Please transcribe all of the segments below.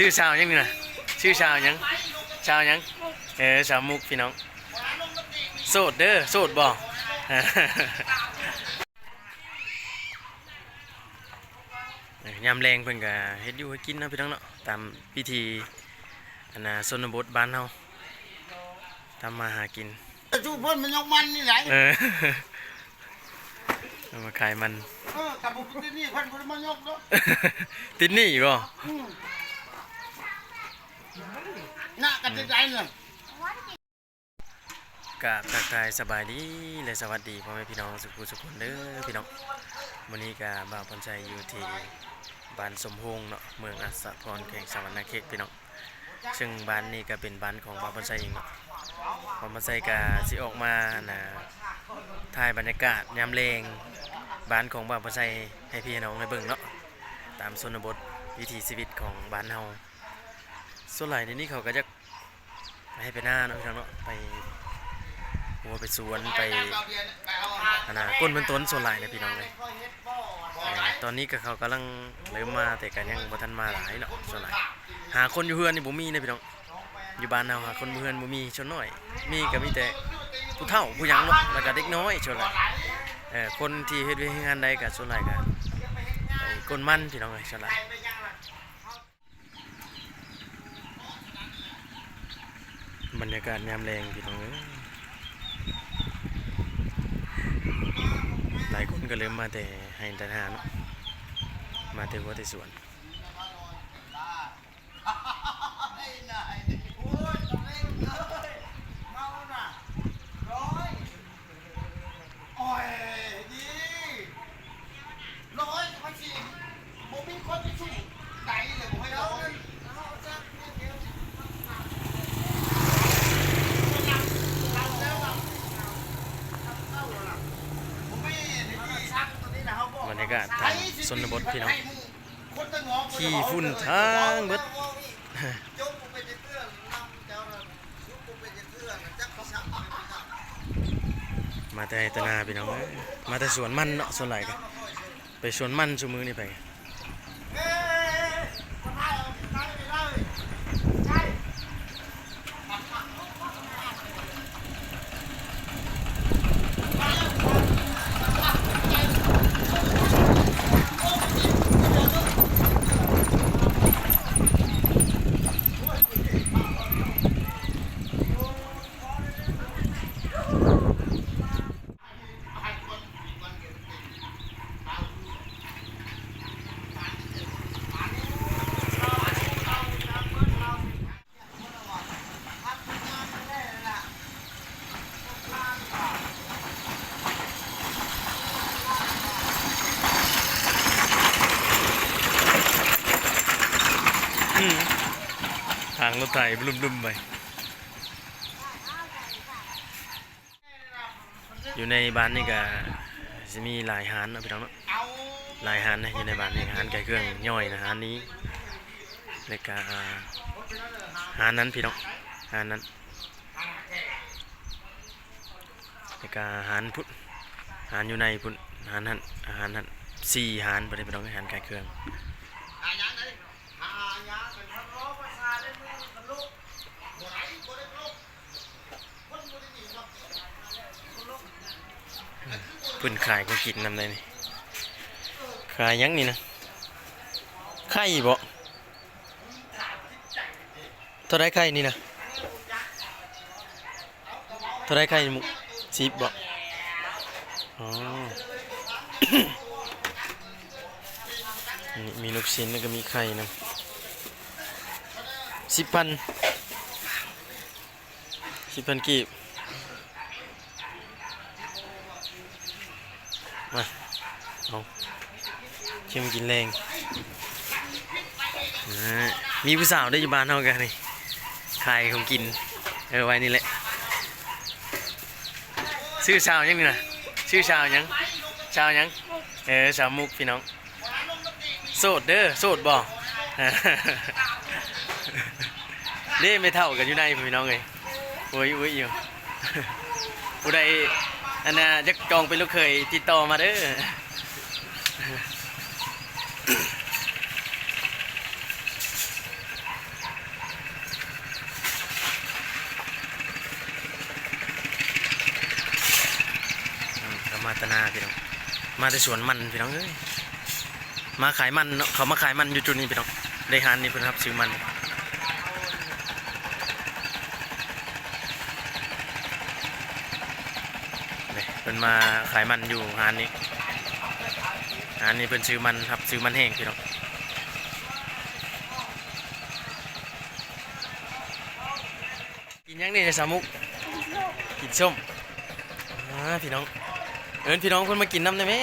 ຊື່ສາວຫຍັງນີ້ນະ? ຊື່ສາວຫຍັງ? ສາວຫຍັງ? ເອີ ສາວມຸກພີ່ນ້ອງ. ໂສດເດີ ໂສດບໍ່? ເອີ ຍາມແລງເພິ່ນກະເຮັດຢູ່ເຮັດກິນເນາະພີ່ນ້ອງເນາະ ຕາມວິຖີ ອັນນ່າ ຊົນນະບົດບ້ານເຮົາ ທຳມາຫາກິນ. ຈູເພິ່ນມາຍົກມັນນີ້ໄດ໋. ເອີ ເອົາມາຂາຍມັນ. ເອີ ກະບໍ່ຕິດໜີ້ເພິ່ນ ບໍ່ໄດ້ມາຍົກດອກ. ຕິດໜີ້ບໍ່? ອືມ ນະ ກະຕິດໄດ້ເນາະ. ກາບທັກທາຍສະບາຍດີ ແລະ ສະຫວັດດີພໍ່ແມ່ພີ່ນ້ອງສຸຂູສຸຄົນເດີພີ່ນ້ອງ. ມື້ນີ້ກະບ່າວພອນໄຊຢູ່ທີ່ບ້ານສົມໂຮງເນາະ ເມືອງອາດສະພອນ ແຂວງສະຫວັນນະເຂດພີ່ນ້ອງ. ເຊິ່ງບ້ານນີ້ກະເປັນບ້ານຂອງບ່າວພອນໄຊເອງເນາະ. ບ່າວພອນໄຊກະຊິອອກມາ ອັນນ່າ ຖ່າຍບັນຍາກາດຍາມແລງບ້ານຂອງບ່າວພອນໄຊໃຫ້ພີ່ໃຫ້ນ້ອງໄດ້ເບິ່ງເນາະ ຕາມຊົນນະບົດວິຖີຊີວິດຂອງບ້ານເຮົາ. ສ່ວນຫຼາຍດຽວນີ້ເຂົາກະຢາກ ໄປໄຮ່ໄປນາເນາະພີ່ນ້ອງເນາະ ໄປຫົວໄປສວນ ໄປ ອັນນ່າ ກົ້ນເປັນຕົ້ນສ່ວນຫຼາຍນະພີ່ນ້ອງເອີຍ. ເອີ ຕອນນີ້ກະເຂົາກຳລັງເລີ່ມມາ ແຕ່ກະຍັງບໍ່ທັນມາຫຼາຍເນາະ. ສ່ວນຫຼາຍຫາຄົນຢູ່ເຮືອນນີ້ບໍ່ມີນະພີ່ນ້ອງ. ຢູ່ບ້ານເຮົາຫາຄົນຢູ່ເຮືອນບໍ່ມີ ສ່ວນໜ້ອຍມີກະມີແຕ່ຜູ້ເຖົ້າຜູ້ຫຍັງເນາະ ແລ້ວກະເດັກນ້ອຍສ່ວນຫຼາຍ. ເອີ ຄົນທີ່ເຮັດວຽກເຮັດງານໄດ້ກະສ່ວນຫຼາຍກະໄປກົ້ນມັນພີ່ນ້ອງເອີຍ ສ່ວນຫຼາຍ. ບັນຍາກາດຍາມແລງພີ່ນ້ອງເອີຍ ຫຼາຍຄົນກະເລີ່ມມາແຕ່ໄຮ່ແຕ່ນາເນາະ ມາແຕ່ຫົວແຕ່ສວນ. ບັນຍາກາດທາງຊົນນະບົດພີ່ນ້ອງ ຂີ້ຝຸ່ນທາງເບິດ. ມາແຕ່ໄຮ່ແຕ່ນາພີ່ນ້ອງເອີຍ ມາແຕ່ສວນມັນເນາະ. ສ່ວນຫຼາຍກະໄປສວນມັນຊຸມື້ນີ້ໄປ. ອືມ ທາງລົດໄຖບລຶ້ມໆໄປ. ຢູ່ໃນບ້ານນີ້ກະຊິມີຫຼາຍຮ້ານເນາະພີ່ນ້ອງເນາະ ຫຼາຍຮ້ານເດ້ ຢູ່ໃນບ້ານນີ້ ຮ້ານຂາຍເຄື່ອງຍ່ອຍນະ ຮ້ານນີ້ ແລ້ວກະ ອ່າ ຮ້ານນັ້ນພີ່ນ້ອງ ຮ້ານນັ້ນ ແລ້ວກະຮ້ານພຸ້ນ ຮ້ານຢູ່ໃນພຸ້ນ ຮ້ານຫັ້ນ ຮ້ານຫັ້ນ ສີ່ຮ້ານພຸ້ນເດ້ພີ່ນ້ອງ ຮ້ານຂາຍເຄື່ອງ. ເພິ່ນຂາຍຂອງກິນນຳໃດນີ້ ຂາຍຫຍັງນີ້ນະ ໄຂ່ບໍ? ເທົ່າໃດໄຂ່ນີ້ນະ? ເທົ່າໃດໄຂ່ນີ້? ສິບບໍ? ອໍ ນີ້ມີລູກຊິ້ນ ແລ້ວກະມີໄຂ່ນຳ ສິບພັນ. ສິບພັນກີບ ມາ ເອົາ ຊິມາກິນແລງ. ມີຜູ້ສາວໄດ້ຢູ່ບ້ານເຮົາກະນີ້ ຂາຍຂອງກິນ ເອີ ໄວ້ນີ້ແຫຼະ. ຊື່ສາວຫຍັງນີ້ນະ? ຊື່ສາວຫຍັງ? ສາວຫຍັງ? ເອີ ສາວມຸກພີ່ນ້ອງ. ໂສດເດີ ໂສດບໍ່? ເດ້ ແມ່ເຖົ້າກັນຢູ່ໃນພຸ້ນພີ່ນ້ອງເອີຍ ໂອ້ຍອຸ້ຍຢູ່. ຜູ້ໃດ ອັນນ່າ ຢາກຈອງເປັນລູກເຂີຍຕິດຕໍ່ມາເດີ. ນາພີ່ນ້ອງ ມາແຕ່ສວນມັນພີ່ນ້ອງເອີຍ ມາຂາຍມັນເນາະ ເຂົາມາຂາຍມັນຢູ່ຈຸດນີ້ພີ່ນ້ອງ ໄດ້ຮ້ານນີ້ເພິ່ນຮັບຊື້ມັນ ນີ້ເພິ່ນມາຂາຍມັນຢູ່ຮ້ານນີ້ ຮ້ານນີ້ເພິ່ນຊື້ມັນ ຮັບຊື້ມັນແຫ້ງພີ່ນ້ອງ. ກິນຫຍັງນີ້ສາວມຸກ? ກິນສົ້ມ ອ່າ ພີ່ນ້ອງ ເອີ້ນພີ່ນ້ອງເພິ່ນມາກິນນຳໄດ້ແມ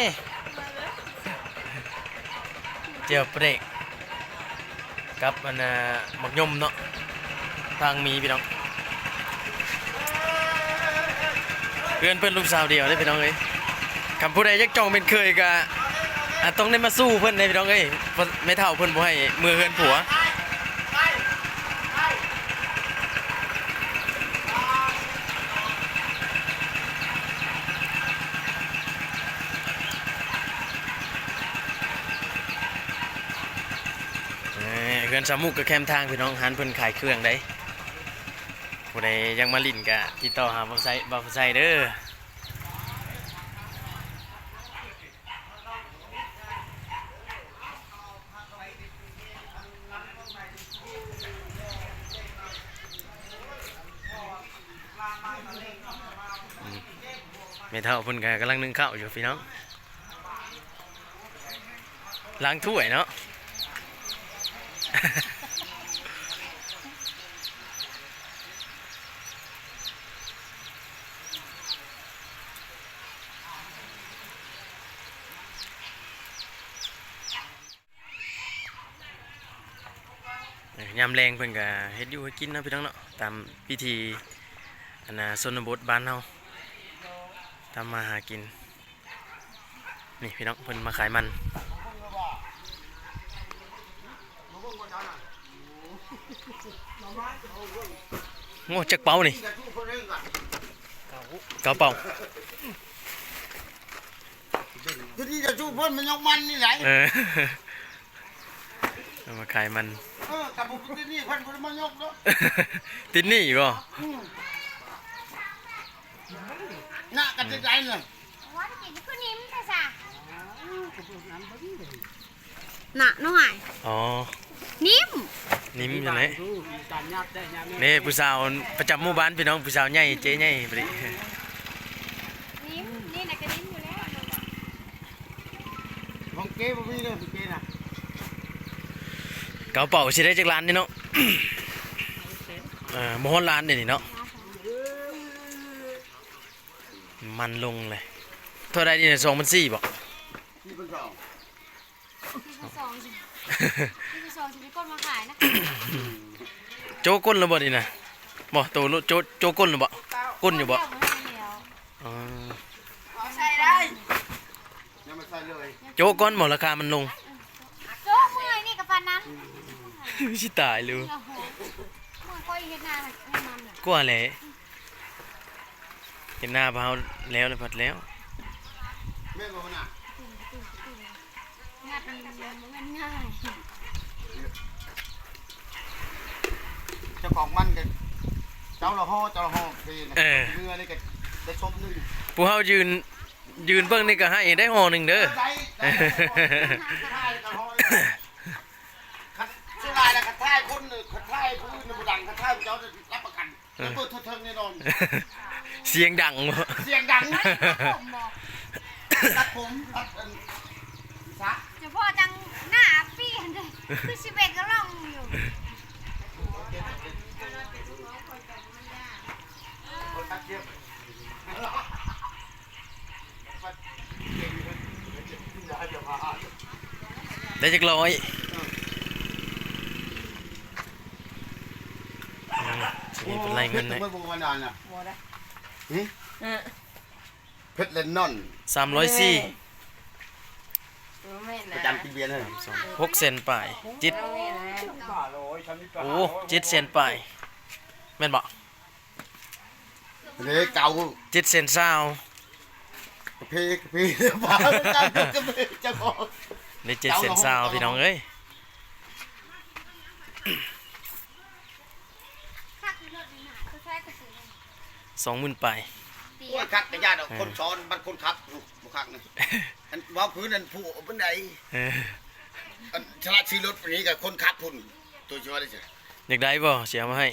ແຈ່ວປາແດກກັບອັນນ່າ ໝາກຍົມເນາະ ທາງມີພີ່ນ້ອງ ເຮືອນເພິ່ນລູກສາວດຽວເດ້ພີ່ນ້ອງເອີຍ ຄັນຜູ້ໃດຢາກຈອງເປັນເຂີຍກະ ອາ ຕ້ອງໄດ້ມາສູ່ເພິ່ນເດ້ພີ່ນ້ອງເອີຍ ແມ່ເຖົ້າເພິ່ນບໍ່ໃຫ້ເມືອເຮືອນຜົວ. ເອີ ເຮືອນສາວມຸກກໍແຄມທາງພີ່ນ້ອງ ຮ້ານເພິ່ນຂາຍເຄື່ອງໃດ໋ ຜູ້ໃດຢາກມາຫຼິ້ນກໍຕິດຕໍ່ຫາບ່າວໄຊ ບ່າວໄຊເດີ. ອືມ ແມ່ເຖົ້າເພິ່ນກໍກຳລັງໜຶ້ງເຂົ້າຢູ່ພີ່ນ້ອງ ລ້າງຖ້ວຍເນາະ. ຍາມແລງເພິ່ນກະເຮັດຢູ່ເຮັດກິນເນາະພີ່ນ້ອງເນາະ ຕາມວິຖີອັນນ່າຊົນນະບົດບ້ານເຮົາ ທຳມາຫາກິນ. ນີ້ພີ່ນ້ອງ ເພິ່ນມາຂາຍມັນ ໂອ້ ຈັກເປົານີ້ ເກົ້າເປົາ. ຢູ່ນີ້ຈະສູ້ເພິ່ນມາຍົກມັນນີ້ໄດ໋ ເອີ ເອົາມາຂາຍມັນ ເອີ ກະບໍ່ຕິດໜີ້ເພິ່ນບໍ່ໄດ້ມາຍົກດອກ ຕິດໜີ້ບໍ່? ອືມ ນະ ກະຕິດໄດ໋ເນາະ ວ່າຈະກິນຄືນິ້ມແທ້ຊະ ນະນ້ອງອ້າຍ ອໍ ນິ້ມ ນິ້ມຢູ່ແຫຼະ ນີ້ຜູ້ສາວປະຈຳໝູ່ບ້ານພີ່ນ້ອງ ຜູ້ສາວໃຫຍ່ ເຈ້ໃຫຍ່ ນີ້ນະກະນິ້ມຢູ່ແລ້ວ ຂອງເກບໍ່ມີເດີ ຂອງເກນະ ເກົ້າເປົາຊິໄດ້ຈັກລ້ານນີ້ເນາະ ເອີ ບໍ່ຮອດລ້ານເດນີ້ເນາະ ມັນລົງເລີຍ ເທົ່າໃດນີ້ນະ ສອງພັນສີ່ບໍ່? ສອງພັນສອງ ສອງພັນສອງຊິໄປກົນມາຂາຍນະ ໂຈະກົ້ນແລ້ວບໍ່ນີ້ນະ ບໍ່ ໂຕໂຈະ ໂຈະກົ້ນແລ້ວບໍ່ ກົ້ນຢູ່ບໍ່? ອໍ ເອົາໃສ່ໄດ້ ຍັງບໍ່ໃສ່ເລີຍ ໂຈະກ່ອນບໍ່ ລາຄາມັນລົງ ໂຈະເມື່ອຍນີ້ກໍປານນັ້ນ ຊິຕາຍເລີຍ ໂອ້ໂຫ ເມື່ອຍກໍເຮັດນາໃຫ້ມັນ ກວ່າແຫຼະ ເຮັດນາພາວແລ້ວແລ້ວພັດແລ້ວ ແມ່ນບໍ່ນະ? ງັດມັນບໍ່ແມ່ນງ່າຍ ເຈົ້າຂອງມັນກໍ ເຈົ້າລະຫໍ່ ເຈົ້າລະຫໍ່ເດ້ນະ ເອີ ເມື່ອນີ້ກໍໄດ້ສົບໜຶ່ງ ຜູ້ເຮົາຢືນ ຢືນເບິ່ງນີ້ກໍໃຫ້ໄດ້ຫໍ່ໜຶ່ງເດີ ໄດ້ ໄດ້ ໄດ້ ຄັນສ່ວນຫຼາຍແລ້ວຄັນຖ່າຍຄົນ ຄັນຖ່າຍຜູ້ອື່ນບໍ່ດັງ ຄັນຖ່າຍເຈົ້າ ຮັບປະກັນ ເອີ ເປີດເທິງແນ່ນອນ ສຽງດັງບໍ່ ສຽງດັງ ຕັດຜົມບໍ່ ຕັດຜົມ ຕັດອັນ ສະ ສະເພາະຈັ່ງໜ້າປີ້ຫັ້ນເດ້ ຄືຊິເປັນກະລ່ອງຢູ່ ຕັດ ໄດ້ຈັກຮ້ອຍ ອືມ ຊິມີເພິ່ນໄລ່ເງິນໃຫ້ ບໍ່ໄດ້ ຫຶ ເຜັດແລນນອນ ສາມຮ້ອຍສີ່ ປະຈຳກິນເບຍເລີຍ ຫົກແສນປາຍ ເຈັດ ໂອ້ ເຈັດແສນປາຍ ແມ່ນບໍ່? ເດ້ເກົ່າ ເຈັດແສນຊາວ ກະເພ ກະເພ ເຈົ້າຂອງ ໄດ້ເຈັດແສນຊາວ ພີ່ນ້ອງເອີຍ ສອງໝື່ນປາຍ. ໂອ້ຍ ຄັກກະຢ້ານດອກ ເອີ ຄົນຊ້ອນ ບັດຄົນຂັບ ໂອ້ ບໍ່ຄັກນະ ອັນເວົ້າພື້ນ ອັນຜູ້ປານໃດ ເອີ ອັນສະຫຼະຊື້ລົດນີ້ກະຄົນຂັບພຸ້ນ ຕົວຊິວ່າໄດ້ຊະ ຢາກໄດ້ບໍ່ ຊິເອົາມາໃຫ້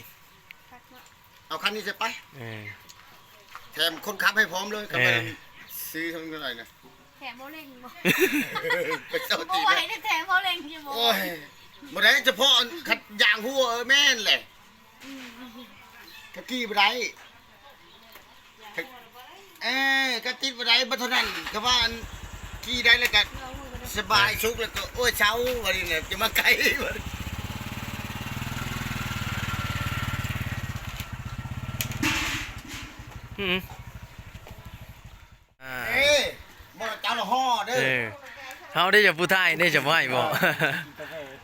ຄັກເນາະ ເອົາຄັນນີ້ຊະໄປ ເອີ ແຖມຄົນຂັບໃຫ້ພ້ອມເລີຍ ຄັນ ເອີ ວ່າຊື້ເທົ່ານັ້ນເທົ່າໃດນະ ແຖມບໍ່ເລັ່ງບໍ່ ໄປເຈົ້າຕີ ບໍ່ໄຫວ ແຖມບໍ່ເລັ່ງຢູ່ບໍ່ ໂອ້ຍ ບໍ່ໄດ້ ສະເພາະອັນຂັດຢາງຮົ່ວ ເອີ ແມ່ນແຫຼະ ອືມ ກະຂີ່ບໍ່ໄດ້ ເອີ ກະຕິດບໍ່ໄດ້ ບໍ່ເທົ່ານັ້ນ ກະວ່າອັນຂີ່ໄດ້ແລ້ວກະສະບາຍສຸກ ແລ້ວກະ ໂອ້ຍ ເຊົາ ບາດນີ້ນະ ຈະມາໄກ ບາດນີ້ ອືມ ອ່າ ເອີ ບໍ່ເຈົ້າລະຫໍ້ເດີ ເອີ ເຮົາໄດ້ຈາກຜູ້ທ້າຍ ໄດ້ຈາກຜູ້ໃຫ້ບໍ່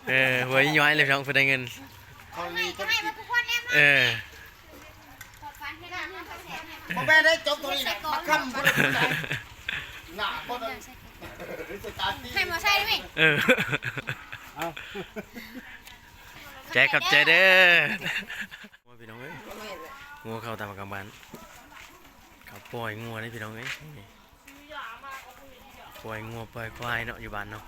ເອີ ຫົວຍ້ອຍເລີຍ ພີ່ນ້ອງ ຜູ້ໄດ້ເງິນ ເຂົາມີທຸລະກິດ ເອີ ບໍ່ແມ່ນໄດ້ ຈົບຕົວນີ້ນະ ບັກຄຳບໍ່ໄດ້ ໜ້າບໍ່ໄດ້ ໃຫ້ມາໃສ່ໄດ້ໄໝ ເອີ ຂອບໃຈ ຂອບໃຈເດີ ໂອ້ຍ ພີ່ນ້ອງເອີຍ ງົວເຂົ້າຕາມກາງບ້ານ ເຂົາປ່ອຍງົວເດ້ພີ່ນ້ອງເອີຍ ນີ້ ປ່ອຍງົວປ່ອຍຄວາຍເນາະ ຢູ່ບ້ານເນາະ.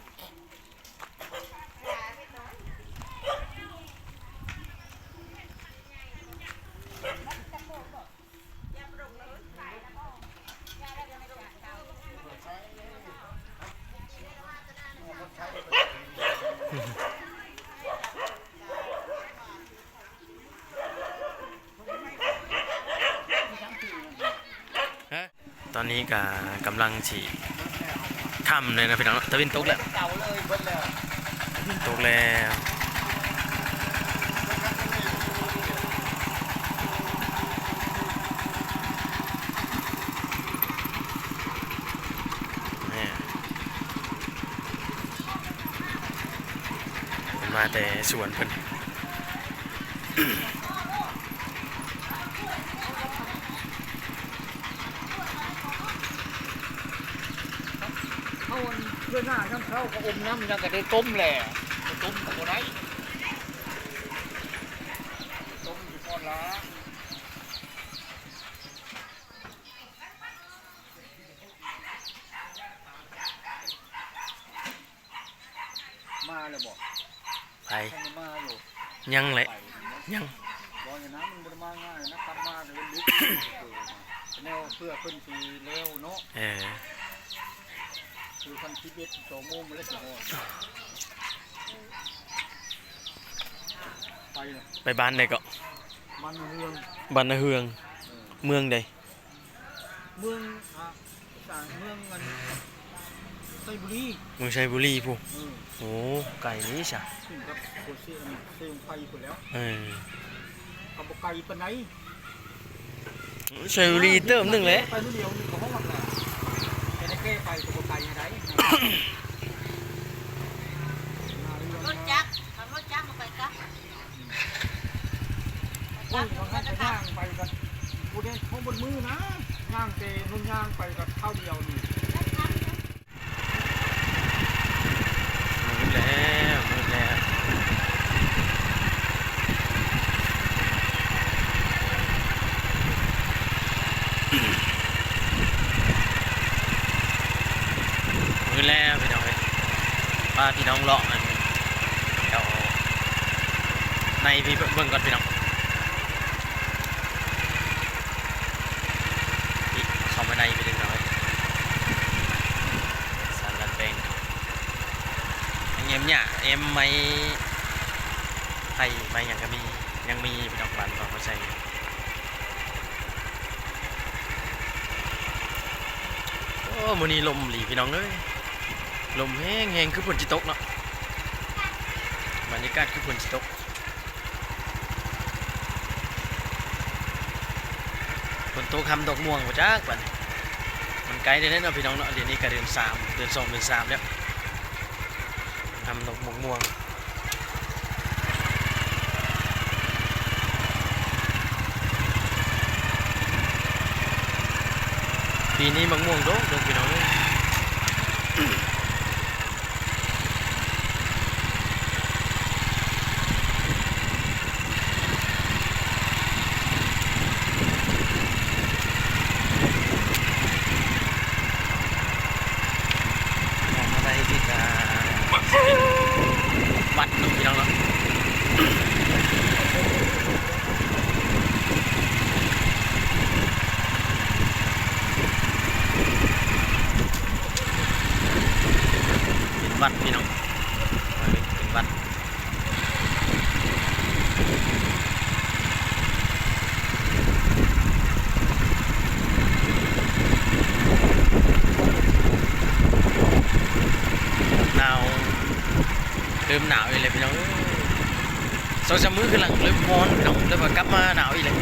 ຕອນນີ້ກະກຳລັງຊິຄ່ຳແລ້ວເນາະພີ່ນ້ອງເນາະ ຕາເວັນຕົກແລ້ວ ຕາເວັນຕົກແລ້ວ ນີ້ ເພິ່ນມາແຕ່ສວນເພິ່ນ. ເຮົາອັນເທື່ອໜ້າຍາມເຊົ້າກະອົມນ້ຳຫຍັງກະໄດ້ຕົ້ມແຫຼະ ບໍ່ຕົ້ມກະບໍ່ໄດ້ ຕົ້ມຢູ່ກ່ອນລະ. ມາແລ້ວບໍ່? ໃຜ? ຍັງແຫຼະ ຍັງ ບໍ່ ຢ່ານະ ມັນບໍ່ໄດ້ມາງ່າຍນະ ກັບມາກະເຫັນດຶກ ແນວເພື່ອເພິ່ນຊິແລ້ວເນາະ ເອີ ຄືຄັນສິບເອັດ ສິບສອງໂມງ ມັນແລ້ວຊິຮອດ ໄປລະ ໄປບ້ານໃດເກາະ? ບ້ານນາເຮືອງ ບ້ານນາເຮືອງ ເອີ ເມືອງໃດ? ເມືອງ ອາ ສາງເມືອງອັນໄຊບູລີ ເມືອງໄຊບູລີພຸ້ນ ເອີ ໂອ້ ໄກເດ້ຊະ ຂຶ້ນກັບໂຄເຊ ອັນເຊຫອງໄຟພຸ້ນແລ້ວ ເອີ ກະບໍ່ໄກປານໃດ ໄຊບູລີເຕີບໜຶ່ງແຫຼະ ໄປມື້ດຽວນີ້ກະຮອດແລ້ວ ແຕ່ໄດ້ແກ້ໄປກະບໍ່ໄກໃດ ລົດຈັກ ຂັບລົດຈັກບໍ່ໄປກັບ. ໂອ້ຍ ບາງຄັ້ງກະຍ່າງໄປກະບໍ່ໄດ້ພໍເບິດມື້ນະ ຍ່າງແຕ່ລົງຍ່າງໄປກະຄາວດຽວນີ້ ມືດແລ້ວ ມືດແລ້ວ ມືດແລ້ວພີ່ນ້ອງເອີຍ ພາພີ່ນ້ອງເລາະອັນ ແຖວໃນພີ້ເບິ່ງກ່ອນພີ່ນ້ອງ ເຂົ້າມາໃນພີ້ເດີພີ່ນ້ອງເອີຍ ສານດັດແປງ ແອ້ມຫຍ້າ ແອ້ມໄມ້ໄຜ່ ໄມ້ຫຍັງກະມີ ຍັງມີພີ່ນ້ອງ ບ້ານເຮົາໃຊ້. ໂອ້ ມື້ນີ້ລົມອີ່ຫຼີພີ່ນ້ອງເອີຍ ລົມແຮງໆ ຄືຝົນຊິຕົກເນາະ ບັນຍາກາດຄືຝົນຊິຕົກ ຝົນຕົກຮຳດອກມ່ວງບໍ່ຈັກບັດນີ້ ມັນໃກ້ແລ້ວເນາະພີ່ນ້ອງເນາະ ດຽວນີ້ກະເດືອນສາມ ເດືອນສອງ ເດືອນສາມແລ້ວ ຮຳດອກໝາກມ່ວງ ປີນີ້ໝາກມ່ວງດົກໆ ພີ່ນ້ອງເອີຍ. ສອງສາມມື້ຄືນຫຼັງເລີ່ມຮ້ອນພີ່ນ້ອງ ແລ້ວກໍກັບມາໜາວອີກແລ້ວ.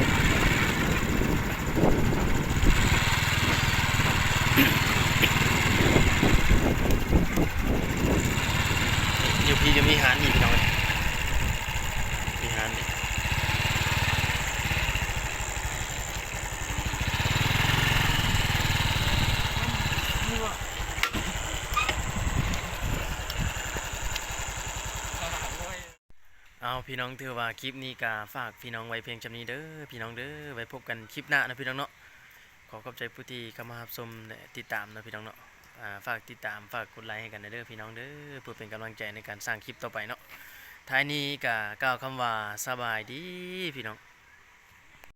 ຢູ່ພີ້ຈະມີຮ້ານອີກພີ່ນ້ອງເອີຍ ມີຮ້ານອີກ. ເອົາພີ່ນ້ອງ ຖືວ່າຄລິບນີ້ກະຝາກພີ່ນ້ອງໄວ້ພຽງຊ່ຳນີ້ເດີພີ່ນ້ອງເດີ ໄວ້ພົບກັນຄລິບໜ້າເນາະພີ່ນ້ອງເນາະ. ຂໍຂອບໃຈຜູ້ທີ່ເຂົ້າມາຮັບຊົມ ແລະ ຕິດຕາມເນາະພີ່ນ້ອງເນາະ. ອາ ຝາກຕິດຕາມ ຝາກກົດໄລໃຫ້ກັນແດ່ເດີພີ່ນ້ອງເດີ ເພື່ອເປັນກຳລັງໃຈໃນການສ້າງຄລິບຕໍ່ໄປເນາະ. ທ້າຍນີ້ກະກ່າວຄຳວ່າສະບາຍດີພີ່ນ້ອງ.